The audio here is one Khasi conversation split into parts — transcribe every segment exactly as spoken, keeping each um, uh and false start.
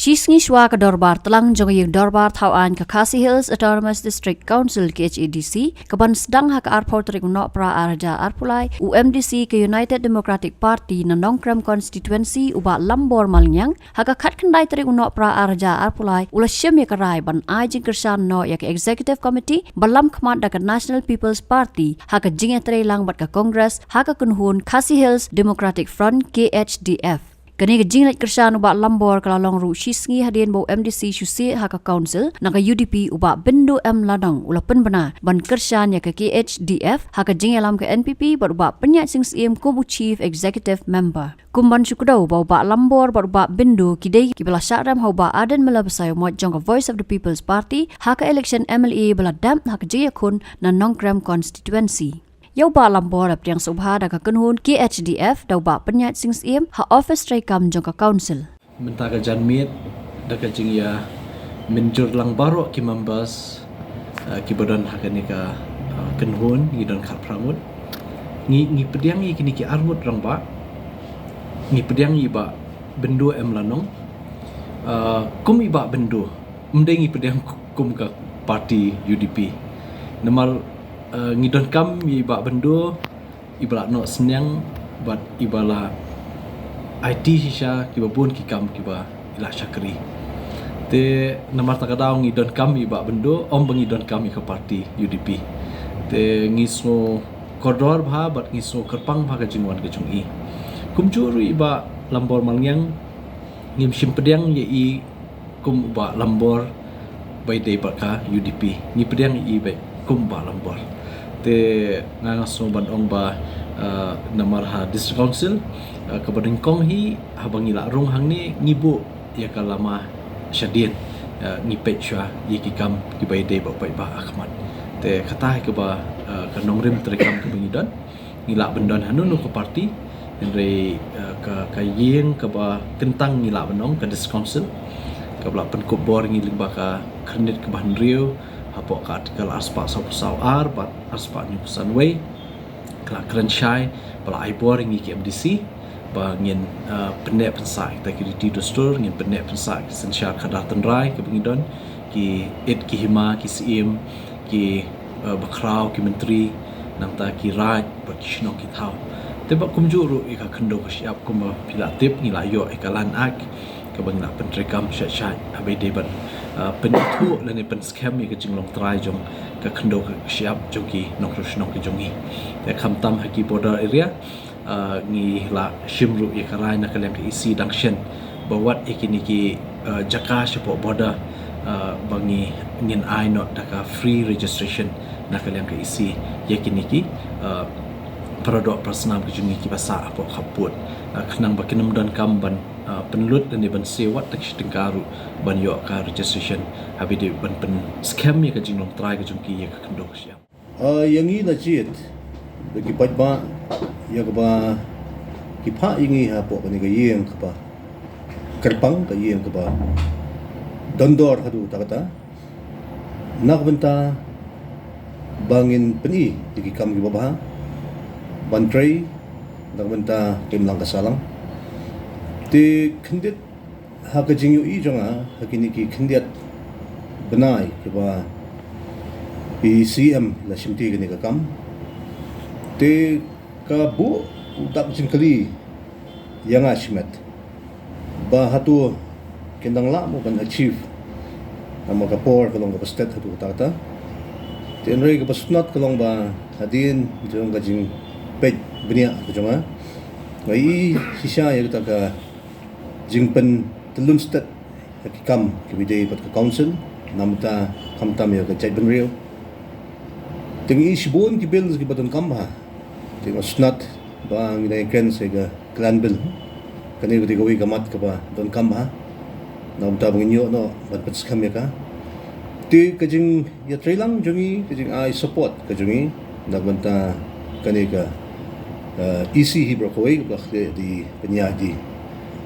Shi sngi shuwa ka dorbar tlang jong ka ïing dorbar thaw aiñ ka Khasi Hills Autonomous District Council, K H A D C, ka ban sdang ha ka arphew tarik u Nohprah ar hajar arphew lai, u M D C ka United Democratic Party na Nongkrem Constituency u Bah Lambor Malngiang, ha ka khatkhyndai tarik u Nohprah ar hajar arphew lai, u la shim ïa ka rai ban ai jingkyrshan noh ïa ka Executive Committee ba lam khmat da ka National People's Party ha ka jingïatreilang bad ka Congress ha ka kynhun Khasi Hills Democratic Front, K H D F. Kane ka jingleit kyrshan u Bah Lambor ka la long ruh shi sngi hadien ba u M D C shu sieh ha ka Council na ka U D P u Bah Bindu M Ladong u la pynbna ban kyrshan ïa ka K H D F ha ka jingïalam ka N P P bad u Bah Pynïaid Sing Syiem kum u Chief Executive Member. Kum ban shu kdew ba u Bah Lambor bad u Bah Bindu ki dei kiba la shah rem ha u Bah Ardent Miller Basaiawmoit jong ka Voice of the People's Party ha ka election M L A ba la dep ha ka jingïakhun na Nongkrem Constituency. Ïa u Bah Lambor la pdiang sngewbha da ka kynhun K H D F da u Bah Pynïaid Sing Syiem ha office treikam jong ka Council. Mynta ka janmiet da ka jingïamynjur lang baroh ki members, eh, kiba don ha kane ka, eh, kynhun, ngi don khatphra ngut. Ngi, ngi pdiang ïa kine ki arngut rangbah. Ngi pdiang ïa i Bah Bindu M Ladong. Eh, kum i Bah Bindu, ym dei ngi pdiang kum ka party U D P. Namar, eh, ngi donkam ïa i Bah Bindu, iba la noh synñiang bad iba la aiti shisha kiba bun ki kam kiba i la shakri. Te namar kata ka daw ngi donkam ïa i Bah Bindu, ym ba ngi donkam ïa ka party U D P. Te ngi sngew kordor bha bad ngi sngew kyrpang bha ka jingwan ka jong i. Kumjuh ruh i Bah Lambor Malngiang, ngim shym pdiang ïa i kum u Bah Lambor ba ïadei bad ka U D P. Ngi pdiang ïa i beit kum u Bah Lambor. Te nga, nga sngew ban ong ba, eh, namar ha District Council, eh, kaba nyngkong hi, haba ngi la rung hangne, ngi buh ïa ka lama shadien, eh, ngi peit shuwa ïa ki kam kiba ïadei bad u paidbah ha khmat. Te kata hi kaba, eh, ka nongrim treikam kaba ngi don. Ngi lah ban don hano hano ka party, hynrei, eh, ka, ka ïing kaba kyntang ngi lah ban ong ka District Council, kaba la pynkup bor ïa ngi lyngba ka khyrnit kaba hynriew, hapoh ka Article arspah sawphew saw ar bad arspah hynñiewphew san wei, ka la kren shai, ba la ai bor ïa ngi ki M D C, ba ngin, eh, pynneh pynsah kita ki riti dustur, ngin pynneh pynsah ki synshar khadar tynrai kaba ngi don, ki it ki hima, ki syiem, ki, eh, bakhraw, ki myntri, nangta ki raid bad ki shnong ki thaw. Te bad kumjuh ruh ïa ka khyndew ka shyiap kumba phi la tip ngi la ïoh ïa ka Land Act kaba ngi la pyntreikam shait shait haba ïadei ban, eh, pynithuh lane pynskhem ïa ka jinglong trai jong ka khyndew ka shyiap jong ki nongshong shnong ki jong ngi. Te khamtam ha ki border area, ah, ngi la shim ruh ïa ka rai na ka liang ka E C dang shen ba wat ïa kine ki, ah, jaka shapoh border, ah, ba ngi, ngin ai noh da ka free registration na ka liang ka E C ïa kine ki, ah, paradoh parasnam ki jong ngi kiba sah hapoh khappud, ah, khnang ba kin ym donkam ban, ah, pynlut lane ban siew wat tang shi tyngka ruh ban ïoh ka registration haba ïadei ban pynskhem ïa ka jinglong trai ka jong ki ïa ka khyndew ka shyiap. Ah, ïa ngi na jied da ki paidbah ïa kaba ki phah ïa ngi hapoh kane ka ïing kaba kyrpang, ka ïing kaba don dor haduh katta katta, na ka bynta ba ngin pyni ïa ki kam kiba bha ban trei na ka bynta ka imlang ka sahlang. Te khyndiat ha ka jingïohi jong nga ha kine ki khyndiat bnai kiba i C M i la shimti kane ka kam, te ka buh u dak jingkylli ïa nga shimet ba hato kin dang lah mo ban achieve, namar ka por ka long kaba stet haduh katta katta. Te hynrei kaba sngewtynnat ka long ba hadien jong ka jingpeit bniah ka jong nga, nga ïohi shisha ïa kata ka jingpyntyllun stet ha ki kam kiba ïadei bad ka council, na ka bynta khamtam ïa ka jaitbynriew. Te ngi i shibun ki bills kiba donkam bha. Te nga sngewtynnat ba ngi dang ïakren sa ïa ka Clan Bill. Kane ka dei kawei ka mat kaba donkam bha, na ka bynta ba ngin ïoh noh ban pynskhem ïa ka. Te ka jingïatreilang jong ngi, ka jingai support ka jong ngi na ka bynta kane ka, eh, E C hi baroh kawei, kaba la khleh da i Pynïaid, i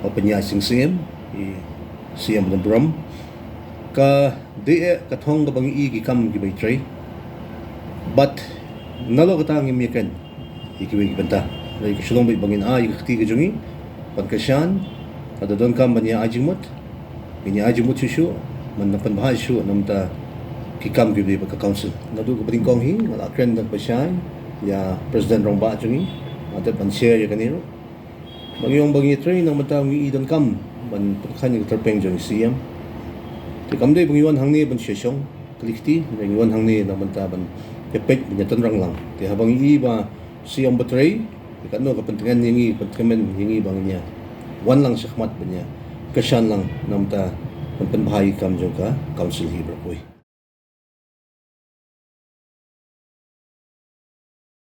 Bah Pynïaid Sing Syiem, i C M Lambrem, ka dei eh ka thong kaba ngi i ki kam kiba i trei. Bad nalor kata ngim ïakren ïa kiwei ki bynta. Hynrei ka shu long beit ba ngin ai ïa ka kti ka jong ngi ban kyrshan, lada donkam ban ïa ai jingmut, Ngi ïa jingmut shuh shuh, ban nang pynbha shuh namar ki kam kiba dei bad ka council. Naduh kaba nyngkong hi nga la kren da kaba shai ïa President Rangbah jong ngi, nga dep ban share ïa kane ruh. Ba ngi ong ba ngi trei namar ngi i donkam ban pynkheiñ ïa ka tyrpeng jong i C M. Te kam dei ba ngi wan hangne ban shong kali kti, ngi wan hangne namar ban ïa peit ban ïa tynrang lang. Te haba ngi i ba C M ba trei, te katno ka pyntngen ïa ngi, pyntngen ïa ngi ba ngin ïa wan lang shakhmat ban ïa kyrshan lang namar ban pynbha ïa ki kam jong ka council hi baroh kawei.